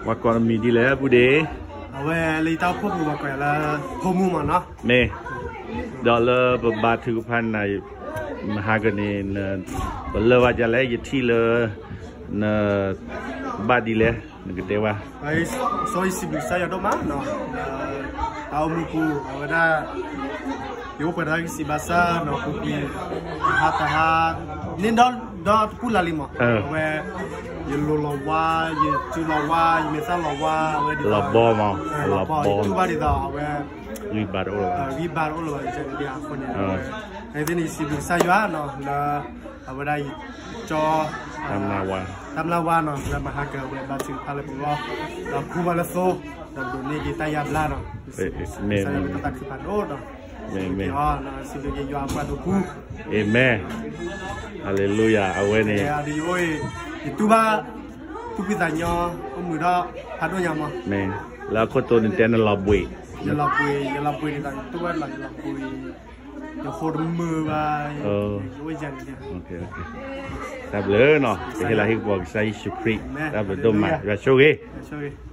ပှၤကိးနမံၤဒ်လဲၣ် ပုၢ်ဒ့ၣ်. အဝဲလၢယတၢ်အိၣ်ဖှိၣ်ပူၤ ပှၤကိးယၤလၢ ဖိမုၣ်မးနီၤ. မ့ၢ်, ဒီးလၢပဘါထုကဖၣ်နၤ မဟါကန့ၣ် ပလၢၢ်ဘၣ်ဒ်လဲၣ် ယထံၣ်လၢ န ဘၣ်ဒ်လဲၣ် နကတဲဝဲ. စီၤယစံးဘျုးကစၢ်ယွၤဒိၣ်မးနီၤ, တၢ်အိၣ်မူပူၤ အဝဲဒၣ် ယအိၣ်ပှဲၤဒီးကစံးဘၣ်စၢ်နီၤ ပူၤကွံာ် ဟါတဟါ န့ၣ်ဒီးတပူၤလၢ်လံမး, အဝဲ ယလိၤလီၤဝါ, ယစုလီၤဝါ, ယမဲာ်သၣ်လီၤဝါ, အဝဲဒ်သိး လီၤဘီမး, လီၤဘီ ယတူၢ်ဘၣ်ဒ်သိး အဝဲ ဂံၢ်ဘါတအိၣ်လၢၤဘၣ်, ဂံၢ်ဘါတအိၣ်လၢၤဘၣ် အဃိန့ၣ် အဝဲ အဝဲသ့ၣ်န့ၣ် ယစံးဘျုးကစၢ်ယွၤနီၤ လၢ အဝဲဒၣ် ကၠီ တၢ်မျၢ်ဝါ တၢ်မျၢ်ဝါနီၤ လၢမဟါက အဝဲဘါထုကဖၣ်လၢပဂီၢ်, ဒီးခူၣ်ဝဲလၢသိ, ဒီးဒိးန့ၢ်က့ၤတၢ်ယါဘျါနီၤ, ကစၢ်ယွၤကတၢ်သးခုဖးဒိၣ်ဒီး မ့ၢ်မ့ၢ် စံးဘျုးက့ၤယွၤအပှၤဒိၣ်ပူၤ, အၤမ့ၣ်, ဟါလ့လူယၤ အဝဲန့ၣ် ယအိၣ် ယတူၢ်ဘၣ် သူၣ်ဖှံသးညီ အိၣ်မုာ်ဒီး ဖးဒိၣ်ညါမး, မ့ၢ် လၢအခိၣ်တိန့ၣ်တဲနလီၤဘှံး, ယလီၤဘှံး, ယလီၤဘှံးန့ၣ်ဒီး ယတူၢ်ဘၣ်လီၤ ယလီၤဘှံး ယဃိတမုာ်ဘၣ်, ယအိၣ်ယၤန့ၣ်, တၢ်ဘျုးနီၤ ပဟ့ၣ်လၤဟ့ၣ်ကပီၤကစၢ်ယ့ၣ်ၡူးခရံာ်, တၢ်ဘျုးဒိၣ်မး ယွၤဆိၣ်ဂ့ၤ, ဆိၣ်ဂ့ၤ